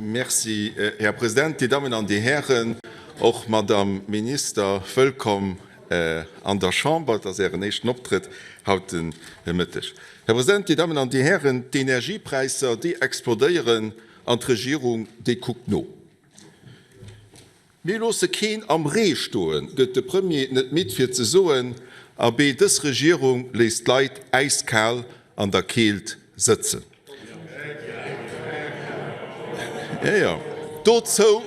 Merci, Här President, Dir Dammen an Dir Hären, och Madame Minister, wëllkomm an der Chamber. Et ass Ären éischten Optrëtt haut de Mëtteg. Här President, Dir Dammen an Dir Hären, d'Energiepräisser, déi explodéieren an d'Regierung, déi kuckt no. Mir loosse keen am Ree stoen, gëtt de Premier net midd fir ze soen. Abee, dës Regierung léisst d'Leit äiskal an der Keelt sëtzen. Jo, jo, dozou,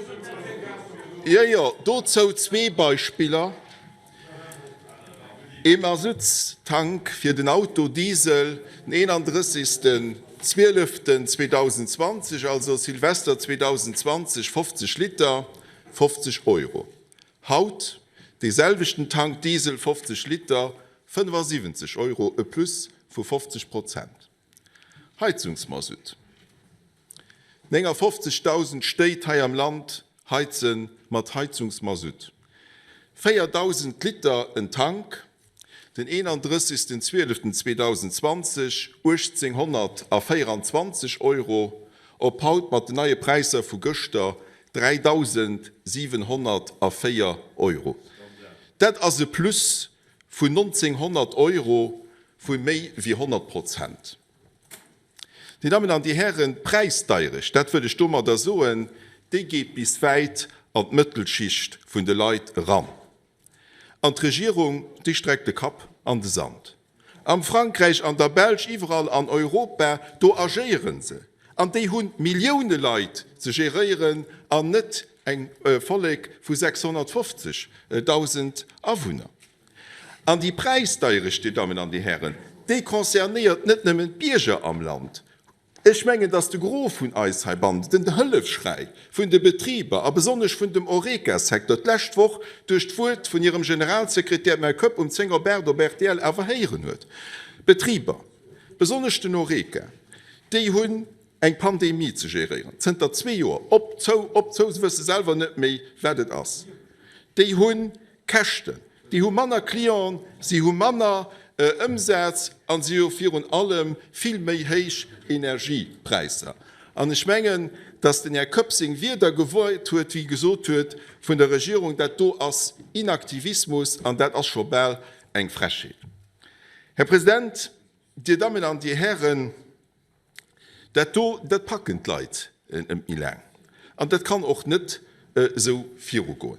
jo, jo, dozou zwee Beispiller, Ee Masuttstank fir den Auto, Diesel, den 31. 12. 2020, also Silvester 2020, 50 Liter, 50 Euro. Haut dee selwechten Tank Diesel, 50 Liter, 75 Euro, e Plus vu 50 Prozent. Heizungsmasutt, 59.000 Stéit hei am Land heize mat Heizungsmasutt, 4.000 Liter en Tank, den 31.12.2020 1.824 Euro, op haut mat den neie Präisser vu gëschter 3.704 Euro. Dat ass e Plus vun 1.900 Euro, vu méi wéi 100 Prozent. Dir Dammen an Dir Hären, d'Präisdeierecht, dat wëll ech domadder soen, déi geet bis wäit an d'Mëttelschicht vun de Leit eran. An d'Regierung, déi streckt de Kapp an de Sand. Am Frankräich, an der Belsch, iwwerall an Europa, do agéiere se. An déi hu Millioune Leit ze geréieren an net eng Vollek vu 650.000 Awunner. An déi Präisdeierecht, Dir Dammen an Dir Hären, déi concernéiert net nëmmen d'Bierger am Land. Ech mengen, dass de Gros vun eis heibannen den Hëllefschräi vun de Betriber a besonnesch vun dem Horeca-Secteur d'lescht Woch duerch d'Wuert vun hirem Generalsekretär Mel Koepp um 10 op 8 op rtl awer héieren huet. D'Betriber, besonnesch den Horeca, déi hunn eng Pandemie ze geréieren, zënter zwee Joer, op, zou, op, zou, se wësse selwer net méi, wat et ass. Déi hu Käschten, déi hu manner Clienten, si hu manner Ëmsaz a si hu virun allem vill méi héich Energiepräisser. An ech mengen, datt den Här Koepp seng Wierder geweit huet, wéi e gesot huet vun der Regierung, dat do ass Inaktivismus an dat ass scho bal eng Frechheet. Här President, Dir Dammen an Dir Hären, Dat do, dat packen d'Leit net méi laang an dat kann och net esou virugoen.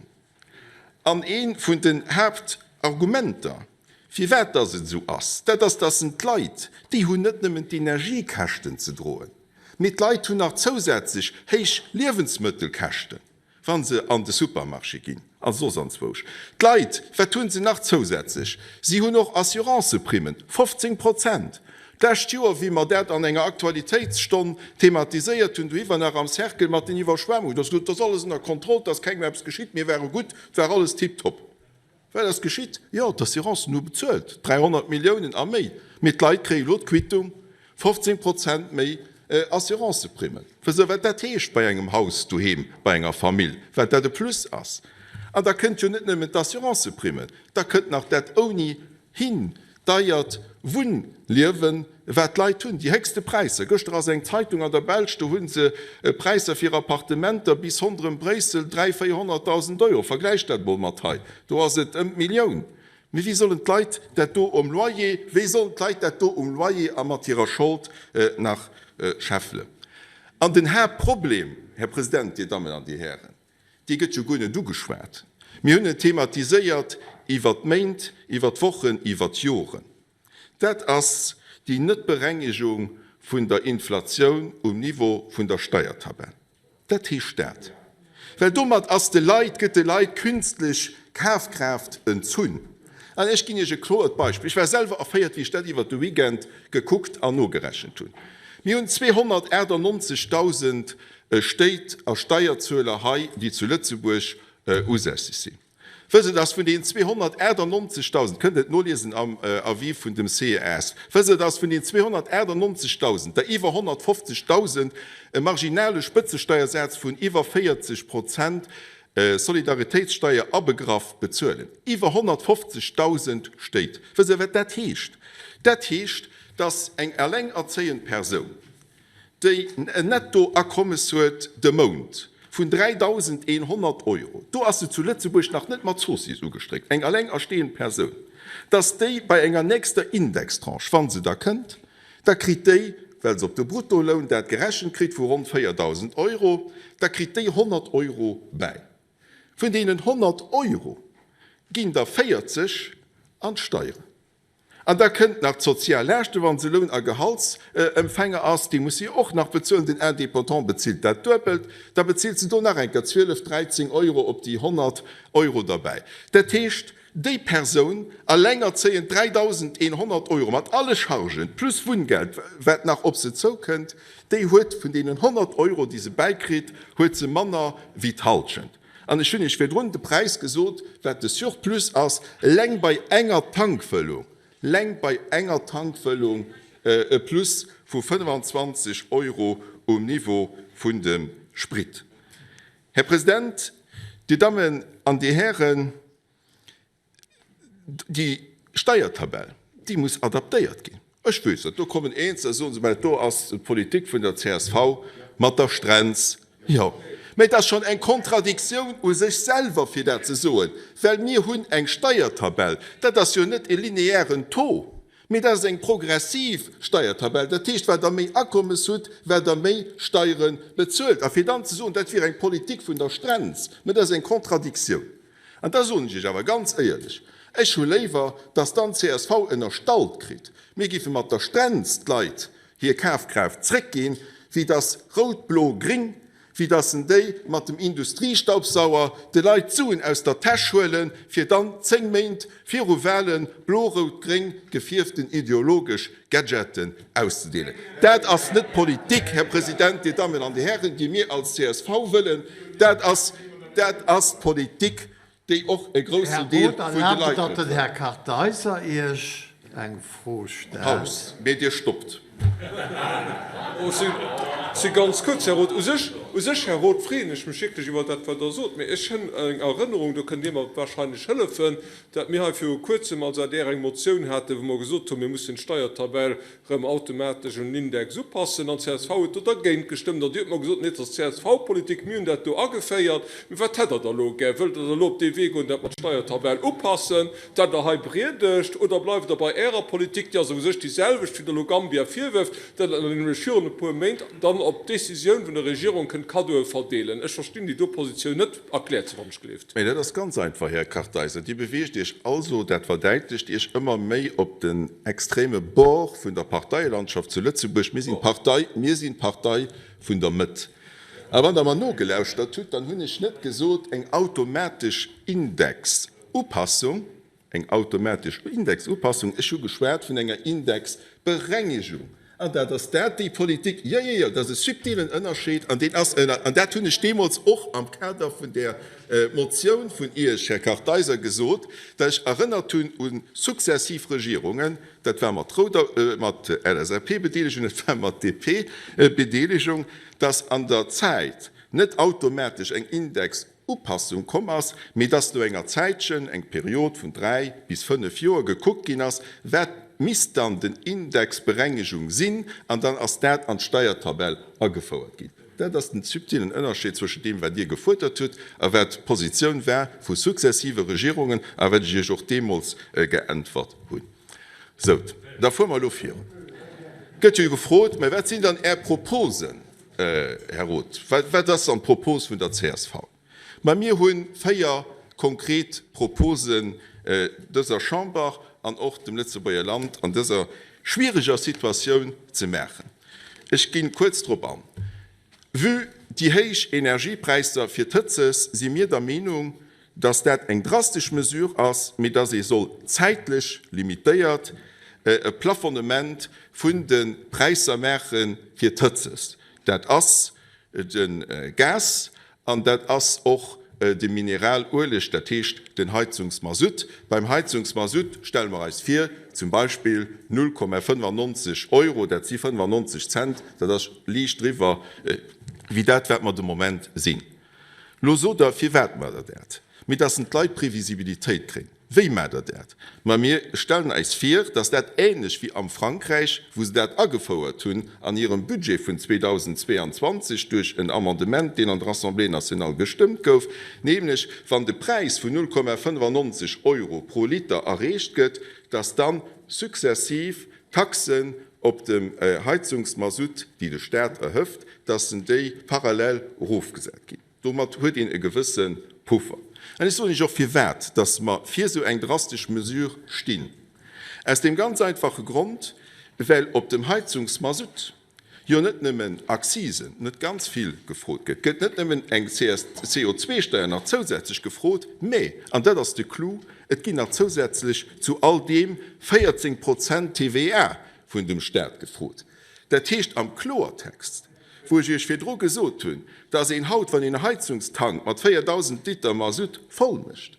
An ee vun den Haaptargumenter, firwat dass et esou ass, dat ass, dass en d'Leit, déi hunn net nëmmen d'Energiekäschten ze droen, mee d'Leit hunn nach zousätzlech héich Liewensmëttelkäschten. Wa se an de Supermarché ginn a soss anzwousch. D'Leit, wat hu se nach zousätzlech? Si hunn och Assuranceprimmen, 15 Prozent. D'lescht Joer, wéi mer dat an enger Aktualitéitsstonn thematiséiert hunn, dohiwwer nach am Cercle mat den Iwwerschwemmungen, do ass gesot, et ass alles ënner Kontroll, et ass kengem eppes geschitt, mir ware gutt, et war alles tiptop. Wat ass geschitt? Jo, d'Assurancen hu bezuelt, 300 Milliounen a méi. Mee d'Leit kréie lo d'Quittung, 15 Prozent méi Assurancëprimmen. Wësst Der, wat dat heescht bei engem Haus doheem, bei enger Famill, wat dat e Plus ass? An da kënnt jo net nëmmen d'Assurancëprimmen, da kënnt nach dat ouni hin deiert Wunnliewen, wat d'Leit hunn, déi héchste Präisser. Gëschter ass eng Zeitung an der Belsch, do hu se Präisser fir Appartementer bis ronderëm Bréissel, 300.000, 400.000 Euro. Vergläicht dat emol mat hei, do ass et ëm d'Millioun. Mee wéi sollen d'Leit dat do um Loyer, wéi sollen d'Leit dat do um Loyer a mat hirer Schold nach scheffelen? An den Haaptproblem, Här President, Dir Dammen an Dir Hären, Dee gëtt jo guer net ugeschwat. Mir hunn en thematiséiert iwwer d'Méint, iwwer d'Wochen, iwwer d'Joren. Dat ass déi Netberengegung vun der Inflatioun um Niveau vun der Steiertabell. Dat heescht dat. Well domat ass de Leit, gëtt de Leit künstlech Kafkraaft entzunn. An ech ginn Iech e kloert Beispill. Ech war selwer erféiert, wéi ech dat iwwert de Weekend gekuckt an nogerechent hunn. Mir hunn 298.000 Stéit a Steierzueler hei, déi zu Lëtzebuerg usässeg sinn. Wësst Der, dass vun deenen 298.000, kënnt et noliesen am Avis vun dem CES, wësst Der, dass vun den 298.000 der iwwer 150.000 e marginale Spëtzesteiersaz vun iwwer 40 Prozent Solidaritéitssteier abegraff bezuelen? Iwwer 150.000 Stéit! Wësst Der, wat dat heescht? Dat heescht, dass eng elengerzéiend Persoun, déi en Nettoakommes huet de Mount vun 3.100 Euro, do ass se zu Lëtzebuerg nach net mat Zoossiss ugestréckt, eng allengerstehend Persoun, dass déi bei enger nächster Indextranche, wa se da kënnt, da kritt déi, well se op de Bruttoloun dat gerechent kritt vu ronn 4.000 Euro, da kritt déi 100 Euro bäi. Vun deenen 100 Euro ginn der 40 an d'Steieren. An da kënnt nach d'sozial Laaschten, wa se Loun a Gehaltsempfänger ass, déi muss si och nach bezuelen. Den Indépendant bezilt dat Duebelt, da bezilt se do nach eng Kéier 12, 13 Euro op déi 100 Euro derbäi. Dat heescht, déi Persoun, allengerzéiend, 3.100 Euro mat alle Chargen plus Wunngeld, wat nach op se zoukënnt, déi huet vun deenen 100 Euro, déi se bäikritt, huet se manner wéi d'Halschent. An ech hunn Iech virdrun de Präis gesot, wat de Surplus ass, eleng bei enger Tankfëllung, eleng bei enger Tankfëllung e Plus vu 25 Euro um Niveau vun dem Sprit. Här President, Dir Dammen an Dir Hären, Déi Steiertabell, déi muss adaptéiert ginn. Ech weess dat, do kommen Eenzel a soen se, mä dat do ass d'Politik vun der csv mat der Strenz. Jo, mä et ass schonn eng Kontradiktioun u sech selwer, fir dat ze soen, well mir hunn eng Steiertabell, dat ass jo net e lineären Taux, mee dat ass eng progressiv Steiertabell. Dat heescht, wat Der méi Akommes hutt, wat Der méi Steiere bezuelt. A fir dann ze soen, dat wier eng Politik vun der Strenz, mä dat ass eng Kontradiktioun. An da soen ech Iech awer ganz éierlech, ech hu léiwer, dass dann csv ënnerstallt kritt, mir giffe mat der Strenz d'Leit hir Kafkraaft zréckginn, wéi dass rout-blo-gring, wéi dass en déi mat dem Industriestaubsauer de Leit d'Suen aus der Täsch huelen, fir dann 10 Méint viru Wahlen blo-rout-gréng gefierften ideologesch Gadgeten auszedeelen. Dat ass net d'Politik, Här President, Dir Dammen an Dir Hären, déi mir als csv wëllen. Dat ass, dat ass d'Politik, déi och e groussen Deel vun de Leit net wëllen. Den Här Kartheiser Iech eng Fro stellt. Paus, mee Dir stoppt. Si ganz kuerz, Här Roth. U sech, u sech, Här Roth, freeën ech mech wierklech iwwer dat, wat Der sot. Mee ech hunn eng Erënnerung, do kënnt Dir mer wahrscheinlech hëllefen, dat mir hei viru Kuerzem als adr eng Motioun haten, wou mer gesot hunn, mir mussen d'Steiertabell erëm automatesch un den Index upassen, an csv huet do dergéint gestëmmt. An Dir hutt mer gesot, nee, dat ass CSV-Politik, mir hunn dat do ageféiert. Mee wat hätt Der da elo gär? Wëllt Der da elo op dee Wee goen, dat mer d'Steiertabell upassen, dat Der hei priedegt, oder bleift Der bei Ärer Politik, déi ass u sech déi selwecht, wéi Der elo Gambia virwërft, dat Der nämlech virun e puer Méint dann op Décisioun vun der Regierung kënnt Kaddoe verdeelen? Ech verstinn déi do Positioun net. Erkläert se, wann ech gleeft. Mä dat ass ganz einfach, Här Kartheiser. Dir beweegt Iech also, dat verdäitlecht Iech, ëmmer méi op den extreme Bord vun der Parteielandschaft zu Lëtzebuerg. Mir sinn d'Partei, mir sinn d'Partei vun der Mëtt. A wann Der mer nogelauschtert hutt, dann hunn ech net gesot, eng automatesch Indexupassung. Eng automatesch Indexupassung, ech hu geschwat vun enger Indexberengegung, an dat ass dat, déi Politik, jo, jo, jo, dat ass e subtilen Ënnerscheed, an deen ass ënner, an dat hunn ech deemools och am Kader vun där Motioun vun Iech, Här Kartheiser, gesot, datt ech erënnert hunn u successiv Regierungen, dat war mat rouder, mat LSAP-Bedeelegung, dat war mat DP-Bedeelegung, datt an der Zäit net automatesch eng Index. Upassung komm ass, mee dass no enger Zäitchen, eng Period vun 3 bis 5 Joer, gekuckt ginn ass, wat misst dann den Indexberengegung sinn, an dann ass dat an d'Steiertabell agefouert ginn. Dat ass den subtilen Ënnerscheed zwëschen deem, wat Dir gefuerdert hutt a wat d'Positioun war vu successive Regierungen a wat ech Iech och deemools geäntwert hunn. Sou, da fuere mer elo virun. Gëtt jo gefrot, Mä wat sinn dann Är Proposen? Här Roth, wat ass dann d'Propos vun der csv? Ma mir hu 4 konkret Proposen dëser Chamber an och dem Lëtzebuerger Land an dëser schwiereger Situatioun ze maachen. Ech gi kuerz drop an. Vue déi héich Energiepräisser fir d'Hëtzes si mir der Meenung, dass dat eng drastesch Mesure ass, mee dass ee soll zäitlech limitéiert e Plafonnement vun de Präisser maache fir d'Hëtzes. Dat ass de Gas an dat ass och de Mineralueleg, dat heescht den Heizungsmasutt. Beim Heizungsmasutt stelle mer eis vir, zum Beispill 0,95 Euro, dat si 95 Cent, dat ass liicht driwwer wéi dat, wat mer de Moment sinn. Lo sot Der, firwat maacht Der dat? Mee dass en d'Leit Previsibilitéit kréien. Wéi maacht Der dat? Ma mir stellen eis vir, dass dat ähnlech wéi am Frankräich, wou se dat agefouert hunn an hirem Budget vun 2022 duerch en Amendement, deen an der Assemblée nationale gestëmmt gouf, nämlech wann de Präis vun 0,95 Euro pro Liter erreecht gëtt, dass dann successiv d'Taxen op dem Heizungsmasutt, déi de Staat erhëft, dass déi parallel erofgesat ginn. Domat huet een e gewësse Puffer. An ech soen Iech och firwat dass mer fir esou eng drastesch Mesure stinn. Aus deem ganz einfache Grond, well op dem Heizungsmasutt jo net nëmmen Accisen net ganz vill gefrot gëtt, gëtt net nëmmen eng CO2-Steier nach zousätzlech gefrot, mä, an dat ass de Clou, et ginn nach zousätzlech zu all deem 14 Prozent TVA vun dem Stat gefrot. Dat heescht am Kloertext, wou ech Iech virdru gesot hunn, dass een haut, wann een e Heizungstank mat 4.000 Liter Masutt voll mécht,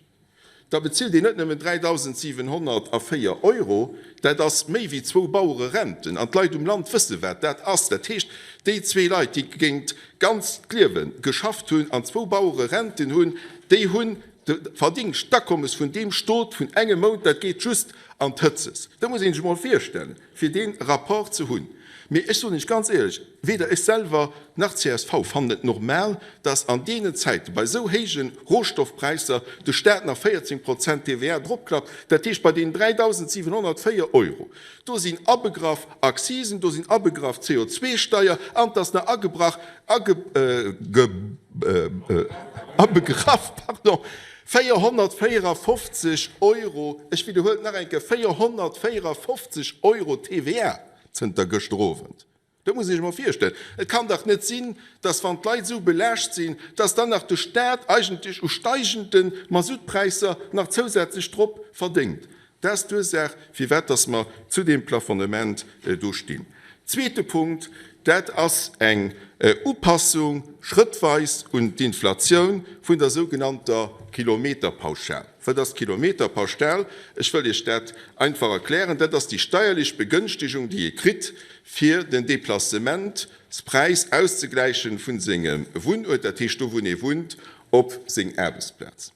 da bezilt een net nëmmen 3.704 Euro, dat ass méi wéi zwou Bauererenten. An d'Leit um Land wësse wat dat ass. Dat heescht, déi zwee Leit, déi géint d'ganzt Liewe geschafft hunn an zwou Bauererenten hunn, déi hunn de Verdingscht, d'Akommes vun deem Stot vun engem Mount, dat geet just an d'Hëtzes. Dat muss ee sech emol virstellen. fir dee Rapport ze hunn. Mee ech soen Iech ganz éierlech, weder ech selwer nach csv fannen et normal, dass an deenen Zäiten, bei esou héije Rohstoffpräisser, de Staat nach 14 Prozent TVA dropklappt. Dat heescht, bei deenen 3.704 Euro, do sinn abegraff Accisen, do sinn abegraff CO2-Steier an et ass nach agebrach, abegraff, pardon, 454 Euro, ech widderhuelen et nach eng Kéier, 454 Euro TVA zënter gëschter Owend. Dat muss een sech emol virstellen. Et kann dach net sinn, dass, wann d'Leit esou belaascht sinn, dass dann nach de Staat eigentlech u steigende Masuttpräisser nach zousätzlech drop verdéngt. Dat ass d'Ursaach, firwat dass mer zu deem Plafonnement do stinn. Zweete Punkt, dat ass eng Upassung schrëttweis un d'Inflatioun vun der sougenannter Kilometerpauschal. Wat ass d'Kilometerpauschal? Ech wëll Iech dat einfach erklären. Dat ass déi steierlech Begënschtegung, déi ee kritt, fir den Deplacementspräis auszegläichen vu sengem Wunnuert, dat heescht do, wou ee wunnt, op seng Aarbechtsplaz.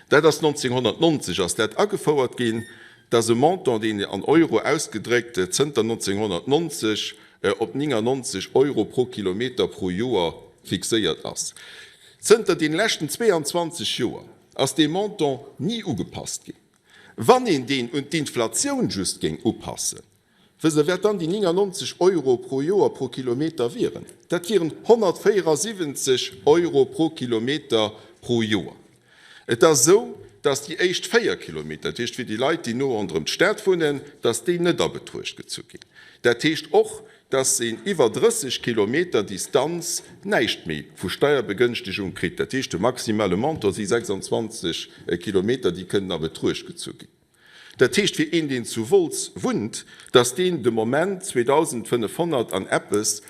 Dat ass 1990 ass dat agefouert ginn. Dat ass e Montant, deen an Euro ausgedréckt zënter 1990 op 99 Euro pro Kilometer pro Joer fixéiert ass. Zënter deene leschten 22 Joer ass dee Montant ni ugepasst ginn. Wann een deen un d'Inflatioun just géing upassen, Wësst Der, wat dann déi 99 Euro pro Joer pro Kilometer wieren? Dat wieren 174 Euro pro Kilometer pro Joer. Et ass esou, dass déi éischt 4 Kilometer, dat heescht fir déi Leit, déi no ronderëm d'Stad wunnen, dass déi net a Betruecht gezu ginn. Dat heescht och, dass een iwwer 30 Kilometer Distanz näischt méi vu Steierbegënschtegung kritt. Dat heescht, de maximale Montant si 26 Kilometer, déi kënnen a Betruecht gezu ginn. Dat heescht fir een, deen zu Wolz wunnt, dass deen de Moment 2.500 an eppes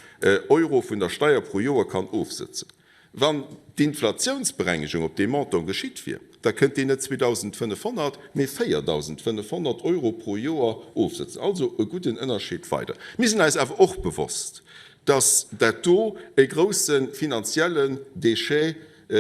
Euro vun der Steier pro Joer kann ofsëtzen. Wann d'Inflatiounsberengegung op dee Montant geschitt wier, da kënnt deen net 2.500, mee 4.500 Euro pro Joer ofsëtzen. Also e gudden Ënnerscheed weider. Mir sinn eis awer och bewosst, dass dat do e grousse finanziellen Déchet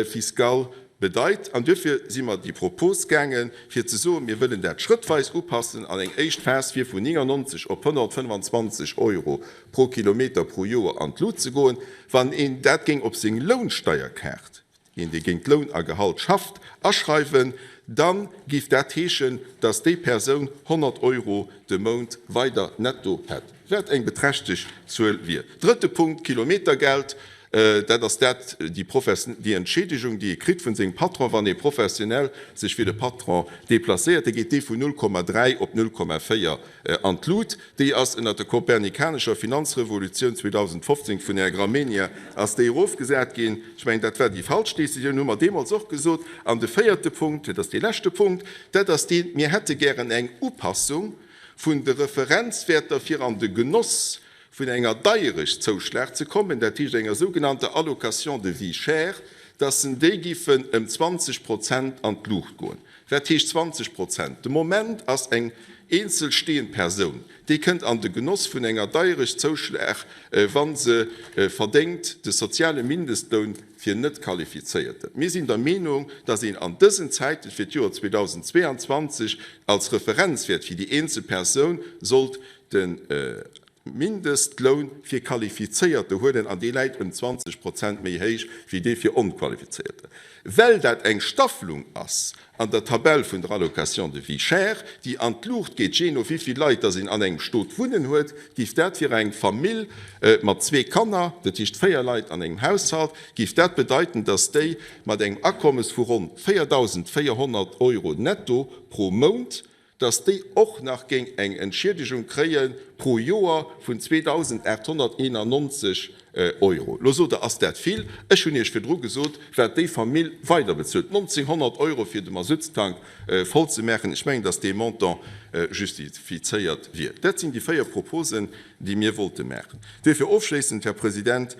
fiscal bedeit. An duerfir si mer déi Propos gaangen, fir ze soen, mir wëllen dat schrëttweis upassen an eng éischt Phas fir vun 99 op 125 Euro pro Kilometer pro Joer an d'Lut ze goen. Wann een dat géing op seng Lounsteierkaart, een dee géint Loun a Gehalt schafft, aschreiwen, da géif dat heeschen, datt déi Persoun 100 Euro de Mount weider netto hätt, wat eng beträchtlech Zuel wier. Drëtte Punkt, Kilometergeld. Dat ass dat, déi déi Entschiedegung, déi ee kritt vun sengem Patron, wann ee professionell sech fir de Patron deplacéiert. Da geet déi vun 0,3 op 0,4 an d'Lut. Déi ass ënnert der kopernikanescher Finanzrevolutioun 2015 vun Här Gramegna ass déi erofgesat ginn. Ech mengen, dat war déi falsch Décisioun, hu mer deemools och gesot. An de véierte Punkt, dat ass dee leschte Punkt, dat ass deen, Mir hätte gären eng Upassung vun de Referenzwäerter fir an de Genoss vun enger Deierechtszouschlag ze kommen, dat heescht enger sougenannter Allocation de vie chère, dass en déi giffen ëm 20 Prozent an d'Luucht goen. Wat heescht 20 Prozent? De Moment ass eng. eenzelstehend Persoun, déi kënnt an de Genoss vun enger Deierechtszouschlag, wa se verdéngt de soziale Mindestloun fir Net-Qualifizéierter. Mir sinn der Meenung, dass een an dësen Zäiten fir d'Joer 2022 als Referenzwäert fir déi eenzel Persoun sollt de Mindestloun fir Qualifizéierter huelen, an dee läit ëm 20 Prozent méi héich wéi dee fir Onqualifizéierter. Well dat eng Staffelung ass an der Tabell vun der Allocation de vie chère, déi an d'Luucht geet, jee no wéi vill Leit dass een an engem Stot wunnen huet, géif dat fir eng Famill mat zwee Kanner, dat heescht véier Leit an engem Haushalt, géif dat bedeiten, dass déi mat engem Akommes vu ronn 4.400 Euro netto pro Mount dass déi och nach géing eng Entschiedegung kréie pro Joer vun 2.891 Euro. Lo sot Der, ass dat vill? Ech hunn Iech virdru gesot, wat déi Famill weider bezuelt, 1.900 Euro fir de Masuttstank voll ze maachen. Ech mengen, dass dee Montant justifizéiert wier. Dat sinn déi véier Proposen, déi mir wollte maachen. Duerfir ofschléissend, Här President,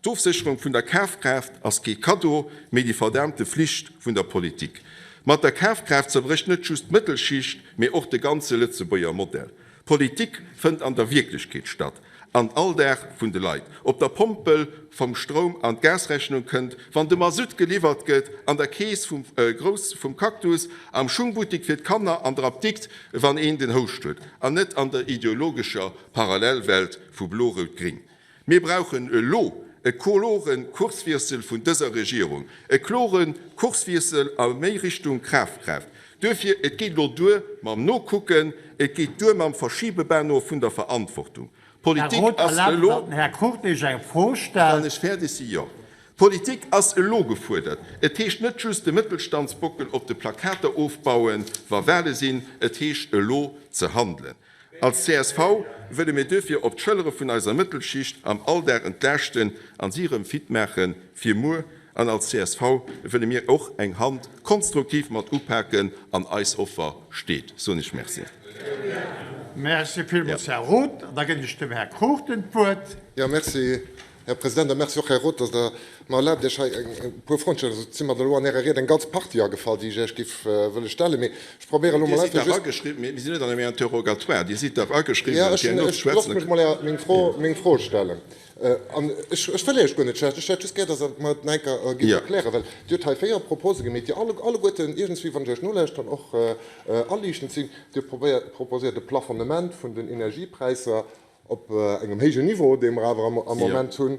D'Ofsécherung vun der Kafkraaft ass kee Kaddo, mee déi verdaamte Flicht vun der Politik. Mat der Kafkraaft zerbrécht net just d'Mëttelschicht, mee och de ganze Lëtzebuerger Modell. Politik fënnt an der Wierklechkeet statt, am Alldag vun de Leit, op der Pompel vum Stroum an d'Gasrechnung kënnt, wann de Masutt geliwwert gëtt, an der Kees vum Grouss vum Cactus, am Schungbuttik fir d'Kanner, an der Apdikt wann een den Houscht huet, an net an der ideologescher Parallelwelt vu Blo-Rout-Gring. Mir brauchen elo e klore Kurswiessel vun dëser Regierung, e klore Kurswiessel a méi Richtung Krafkraaft. Duerfir, et geet elo duer mam Nokucken, et geet duer mam Verschiebebano vun der Verantwortung. Här Politik Roth, ass erlaabt, elo. datt den Här Kurt Iech eng Fro Wann stellt. ech fäerdeg si, jo. Politik ass elo gefuerdert. Et heescht net just de Mëttelstandsbockel op de Plakater ofbauen, wa Wahle sinn. Et heescht elo ze handelen. Als csv wëlle mir duerfir op d'Schëllere vun eiser Mëttelschicht am Alldag entlaaschten an si erëm fit maache fir muer. An als csv wëlle mir och eng Hand konstruktiv mat upaken an eis Offer steet. Soen ech Merci. Merci villmools, Här Roth. An da ginn ech dem Här Cruchten d'Wuert. Jo, merci. Här President, a merci och, Här Roth, dass Der mer erlaabt, Iech hei e puer Froen ze stellen. Also, et si mer elo an Ärer Ried eng ganz Partie agefall, déi ech Iech géif wëlle stellen. Mee ech probéieren elo Dir mol sidd einfach dach just. ageschriwwen, mee mir sinn net an engem Interrogatoire. Dir sidd dach Jo, ageschriwwen, ech fir hunn, herno ze ech, loosst schwätzen. mech mol Är, meng Fro, meng Fro stellen. An ech, ech wëll Iech guer net schlecht, ech hätt just gär, dass Der mer et nach eng Kéier gitt Jo. erklären, well Dir hutt hei véier Propose gemeet, déi alle, alleguerten iergendswéi, wann ech Iech nolauschteren, och aliichtend sinn. Dir probéiert, proposéiert e Plafonnement vun den Energiepräisser Op engem héijen Niveau, dee mer awer am Moment hunn.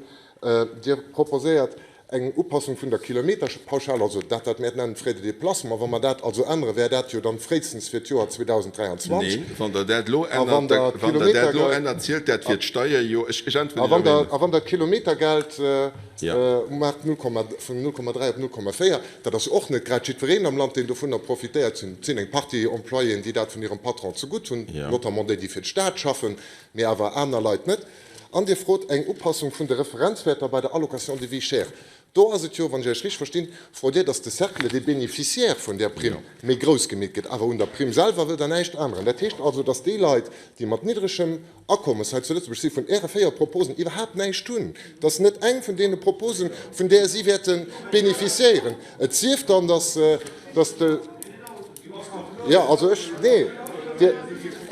Dir proposéiert eng Upassung vun der Kilometerpauschal, also dat, wat mir et nennen, d'Frais de déplacement. Wa mer dat also änneren, wär dat jo dann fréistens fir d'Joer 2023. Neen, wann Der dat elo A wann ännert, Der wann Der dat elo d'Kilometergeld, ännert, zielt dat fir d'Steierjoer. Ech, ech äntweren a Iech wann am Der, Ende. a wann Der d'Kilometergeld Ja. maacht vun 0,3 op 0,4, dat ass jo och net grad jiddwereen am Land, deen dovunner profitéiert. Et sinn eng Partie Employéen, déi dat vun hirem Patron zegutt hunn, notamment déi, déi fir d'Stad schaffen, mee awer aner Leit net. An Dir frot eng Upassung vun de Referenzwäerter bei der Allocation de vie chère. Do ass et jo, wann ech Iech richteg verstinn, frot Dir, datt de Cercle des bénéficiaires vun där Primm méi grouss gemeet gëtt. Awer un der Primm selwer wëllt Der näischt änneren. Dat heescht also, datt déi Leit, déi mat niddregem Akommes hei zu Lëtzebuerg si vun Äre 4 Proposen iwwerhaapt näischt hunn. Et ass net eng vun deene Proposen, vun där si wäerte bénéficiéieren. Et sief dann, dass, dass de, jo, also ech, nee, Dir,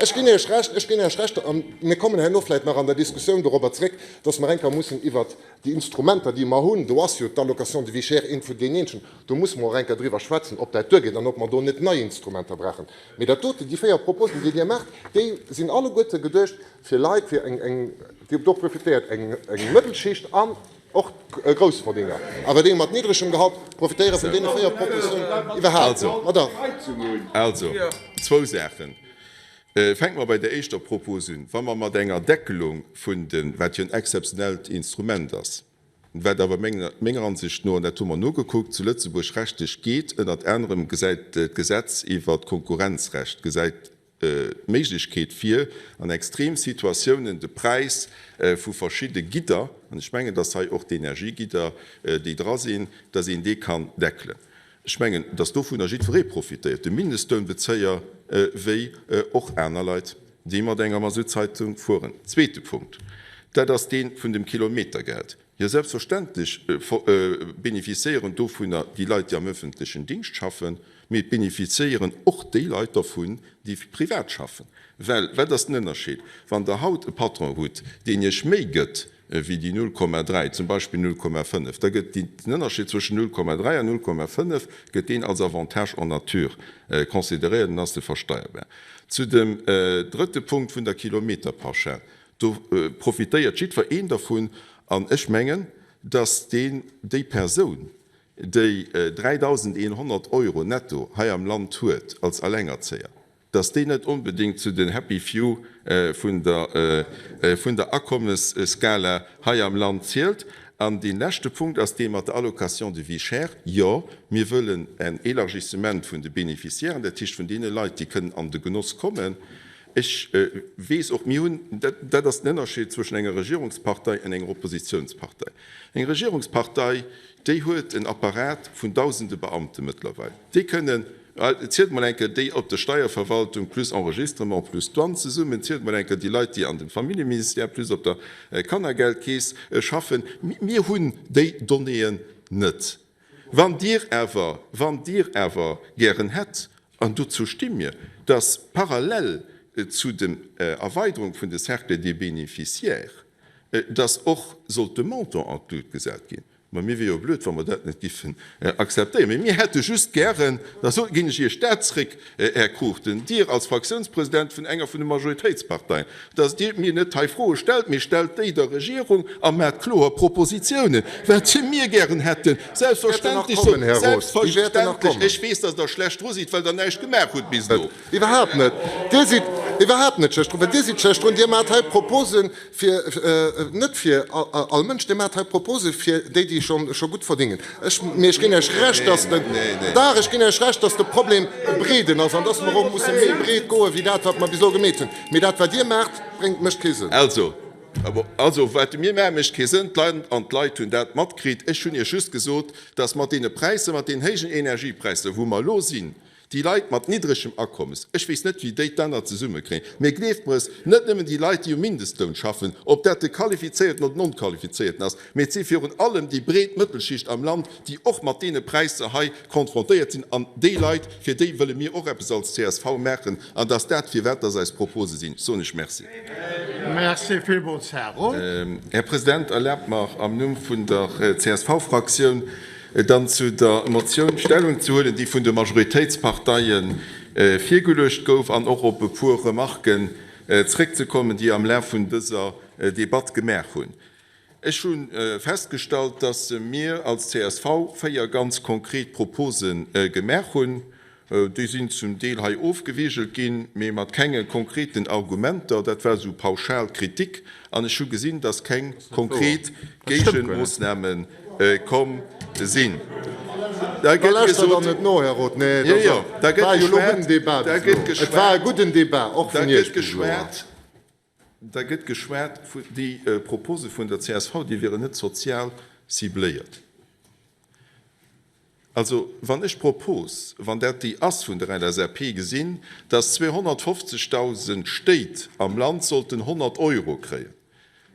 ech ginn Iech Recht, ech ginn Iech Recht, a mir kommen herno vläicht nach an der Diskussioun dorobber zréck, dass mer eng Kéier mussen iwwert déi Instrumenter, déi mer hunn, do ass jo d'Allocation de vie chère eent vun deenen eenzegen, do musse mer och eng Kéier driwwer schwätzen, ob dat duergeet an ob mer do net nei Instrumenter brauchen. Mee dat doten, déi 4 Proposen, déi Dir maacht, déi sinn alleguerte geduecht fir Leit, fir eng, eng, déi do profitéiert, eng, eng Mëttelschicht an och Groussverdinger. Awer déi mat niddregem Gehalt profitéiere vun deene 4 Propositionen iwwerhaapt net. Ma dach. Also, zwou Saachen. Fänke mer bei der éischter Propos un. Wa mer mat enger Deckelung vun de, wat jo en exzeptionellt Instrument ass, Wat awer menger Ansicht no, an dat hu mer nogekuckt, zu Lëtzebuerg rechtlech geet, ënnert anerem gesäit d'Gesetz iwwert d'Konkurrenzrecht gesäit d'Méiglechkeet vir, an Extremsituatiounen de Präis vu verschidde Gidder, an ech mengen, dass hei och d'Energiegidder, déi dra sinn, dass een dee kann deckelen. Ech mengen, dass dovunner jiddweree profitéiert, de Mindestlounbezéier wéi och aner Leit, déi mat enger Masuttzeitung fueren. Zweete Punkt. Dat ass dee vun dem Kilometergeld. Jo, selbstverständlech bénéficiéieren dovunner déi Leit, déi am öffentlechen Dingscht schaffen, mee et bénéficiéieren och déi Leit dervun, déi privat schaffen. Well wat ass den Ënnerscheed, wann Der haut e Patron hutt, deen Iech méi gëtt wéi déi 0,3, zum Beispill 0,5, da gëtt den Ënnerscheed zwëschen 0,3 an 0,5 gëtt deen als Avantage en nature consideréiert an ass de versteierbar. Zu dem drëtte Punkt vun der Kilometerpauschal, Do profitéiert jiddwer een dervun. An ech mengen, dass deen, déi Persoun, déi 3.100 Euro netto hei am Land huet als Allengerzéier, dass déi net onbedéngt zu den Happy Few vun der, vun der Akommesskala hei am Land zielt. An dee leschte Punkt ass dee mat der Allocation de vie chère. Jo, mir wëllen en Élargissement vun de Bénéficiairen, dat heescht vun deene Leit, déi kënnen an de Genoss kommen. Ech weess och, mir hunn, dat ass den Ënnerscheed zwëschen enger Regierungspartei an enger Oppositionspartei. Eng Regierungspartei, déi huet en Apparat vun dausende Beamte mëttlerweil. Déi kënnen, zielt mol eng Kéier déi op der Steierverwaltung plus Enregistrement plus Douane zesummen, zielt mol eng Kéier déi Leit, déi an dem Familljeministère plus op der Kannergeldkeess schaffen. Mir hunn déi Donnéeën net. Wann Dir awer, wann Dir awer gären hätt, an dozou sti mir, dass parallel zu der Erweiderung vun de Cercles des bénéficiaires, dass och sollt de Montant an d'Lut gesat ginn, ma mir wier jo blöd, wa mer dat net giffen akzeptéieren. Mee mir hätte just gären, da ginn ech Iech dat zréck, Här Cruchten, Dir als Fraktiounspresident vun enger vun de Majoritéitsparteien, dass Dir mir net hei Froe stellt, mee stellt déi der Regierung a maacht kloer Propositionen, wat mir gären hätten. Selbstverständlech soll, selbstverständlech, ech weess, dass Der schlecht dru sidd, well Der näischt gemaach hutt bis elo. Iwwerhaapt net! Dir sidd iwwerhaapt net schlecht drun, well Dir sidd schlecht drun. Dir maacht hei Proposen fir, net fir all Mënsch, Dir maacht hei Propose fir déi, déi scho gutt verdingen. Ech, mee ech ginn Iech Recht, dass den, dach, ech ginn Iech Recht, dass de Problem e breeden ass an dass mer och musse méi breet goe wéi dat, wat mer bis elo gemeet hunn. Mee dat, wat Dir maacht, bréngt, mécht kee Sënn. Also, also, wat mir maachen, mécht kee Sënn. D'Land an d'Leit hunn dat matkritt. Ech hunn Iech just gesot, dass mat deene Präisser, mat deenen héijen Energiepräisser, wou mer elo sinn, Déi Leit mat niddregem Akommes, ech weess net, wéi déi d'Enner zesummekréien, mee gleeft mer es, net nëmmen déi Leit, déi um Mindestloun schaffen, ob dat de qualifizéierten oder den onqualifizéierten ass, mee et si virun allem déi breet Mëttelschicht am Land, déi och mat deene Präisser hei konfrontéiert sinn. An déi Leit, fir déi wëlle mir och eppes als csv maachen. An dass dat, firwat dass eis Propose sinn, soen ech Merci. Merci villmools, Här Roth. Här President, erlaabt mer, am Numm vun der CSV-Fraktioun dann zu der Motioun Stellung ze huelen, déi vun de Majoritéitsparteie virgeluecht gouf, an och op e puer Remarken zréckzekommen, déi am Laf vun dëser Debatt gemaach hunn. Ech hu festgestallt, dass mir als csv 4 ganz konkret Propose gemaach hunn. Déi sinn zum Deel hei ofgewigelt ginn, mee mat kenge konkreten Argumenter. Dat war esou pauschal Kritik. An ech hu gesinn, dass keng konkret Géigemoossname komm sinn. Da gëtt gesot, jo, jo, da gëtt geschwat, da gëtt geschwat, déi Propose vun der csv, déi wieren net sozial cibléiert. Also, wann ech d'Propos, wann dat déi ass vun der LSAP, gesinn, dass 250.000 Stéit am Land sollten 100 Euro kréien,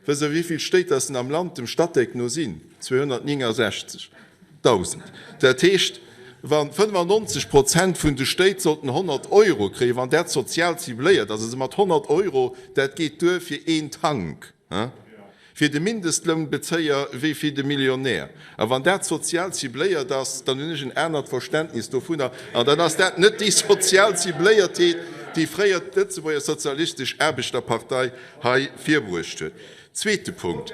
wësst Der, wéi vill Stéit dass en am Land dem Statec no sinn? 269.000. Dat heescht, wa 95 Prozent vun de Stéit sollten 100 Euro kréien, wann dat sozial cibléiert ass, also mat 100 Euro, dat geet duer fir een Tank, Fir de Mindestlounbezéier wéi fir de Millionär. A wann dat sozial cibléiert ass, dann hunn ech en anert Verständnis dovunner. An dann ass dat net déi sozial Cibléiertheet, déi fréier d'Lëtzebuerger Sozialistesch Aarbechterpartei hei virbruecht huet. Zweete Punkt,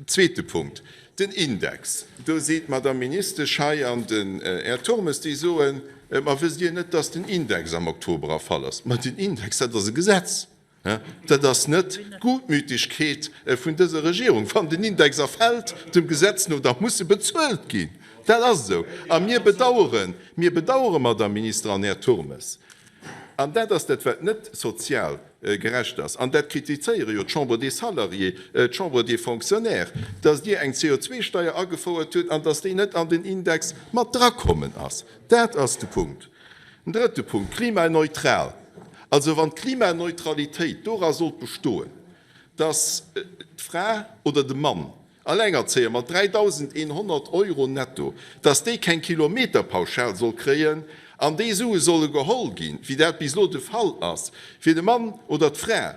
zweete Punkt, den Index. Do seet d'Madame Ministesch hei an den Här Turmes, déi soen, Ma wësst Dir net, dass den Index am Oktober erfall ass? Ma den Index, dat ass e Gesetz. Dat ass net d'Gutmütigkeet vun dëser Regierung. Wann den Index erfält, dem Gesetz no, da muss e bezuelt ginn. Dat ass esou. A mir bedauern, mir bedauern, Madame Minister an Här Turmes, an dat ass dat, wat net sozial gerecht ass, an dat kritizéiere jo d'Chambre des Salariés, d'Chambre des Fonctionnaires, dass Dir eng CO2-Steuer agefouert hutt an dass déi net an den Index mat drakommen ass. Dat ass de Punkt. En drëtte Punkt, klimaneutral. Also wann d'Klimaneutralitéit dora sollt bestoen, Dass d'Fra oder de Mann, Allengerzéier mat 3.100 Euro netto, dass déi keng Kilometerpauschal soll kréien an déi Sue solle geholl ginn, wéi dat bis elo de Fall ass, fir de Mann oder d'Fra,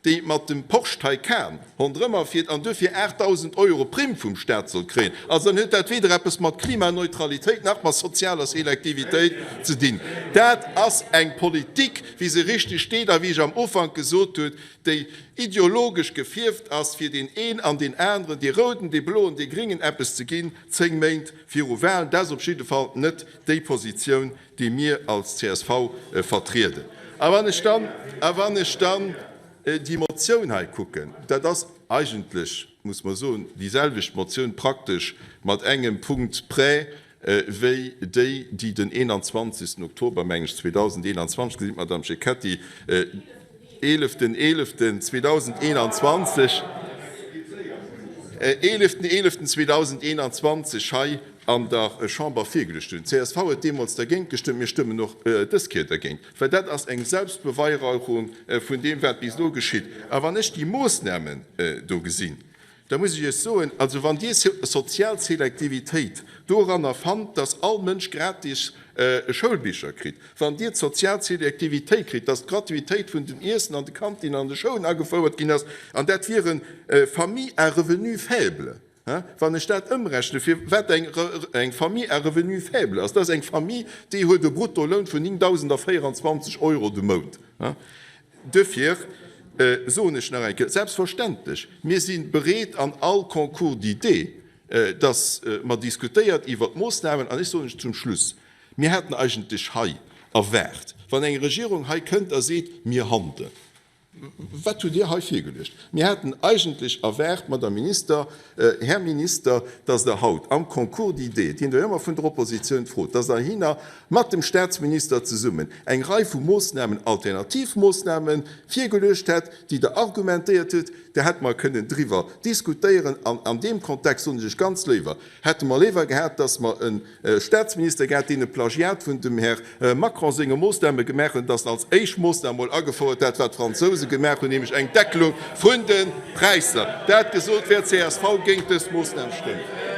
déi mat dem Porsche Taycan ronderëmmer fiert an duerfir 8.000 Euro Primm vum Staat soll kréien. Also dann huet dat weder eppes mat Klimaneutralitéit nach mat sozialer Selektivitéit ze dinn. Dat ass eng Politik, wéi se richteg steet a wéi ech am Ufank gesot hunn, déi ideologesch gefierft ass, fir deen een an deen aneren, dee Rouden, dee Bloen, dee Gringen eppes ze ginn, 10 Méint viru Wahlen. Dat ass op jidde Fall net déi Positioun, déi mir als csv vertrieden. A wann ech dann, a wann ech dann déi Motioun hei kucken, dat ass eigentlech, muss mer soen, déi selwecht Motioun praktesch mat engem Punkt près, wéi déi, déi den 21. Oktober, meng ech, 2021, gesinn d'Madame Cecchetti, 11.11.2021, 11.11.2021 hei an der Chamber virgeluecht hunn. D'CSV huet deemools dergéint gestëmmt, mir stëmmen och dës Kéier dergéint, well dat ass eng Selbstbeweiraucherung vun deem, wat bis elo geschitt. A wann ech déi Moosnamen do gesinn, Da muss ech Iech soen, also wann Dir sozial Selektivitéit doranner fannt, dass all Mënsch gratis Schoulbicher kritt, wann Dir d'sozial Selektivitéit kritt, dass d'Gratuitéit vun den Iessen an de Kantinen an de Schoulen agefouert ginn ass, an dat wiere Familles à revenus faibles, wann ech dat ëmrechnen, fir wat eng Famille à revenus faibles ass, dat ass eng Famille, déi huet e Bruttoloun vun 9.024 Euro de Mount. Duerfir soen ech nach eng Kéier, selbstverständlech, mir si bereet an all Concours d'idées, dass mer diskutéiert iwwert d'Moosnamen. An ech soen lech zum Schluss, Mir haten eigentlech hei erwaart, wann eng Regierung hei kënnt a seet, mir handeln, wat hutt Dir hei virgeluecht? Mir haten eigentlech erwaart, Madame Minister, Här Minister, dass Der haut am Concours d'idées, deen Der jo ëmmer vun der Oppositioun frot, dass Der heihinner mat dem Statsminister zesummen eng Rei vu Moosnamen, alternativ Moosnamen, virgeluecht hätt, déi Der argumentéiert hutt. Da hätte mer kënnen driwwer diskutéieren. An an deem Kontext soen ech lech ganz léiwer, hätte mer léiwer gehat, dass mer e Statsminister gehat, deen e Plagiat vun dem Här Macron senge Moosname gemaach huet, dass en als éischt Moosnam emol agefouert hat, wat d'Fransouse gemaach hunn, nämlech eng Deckelung vun de Präisser. Dat gesot, wäert csv géint dës Moosnam stëmmen.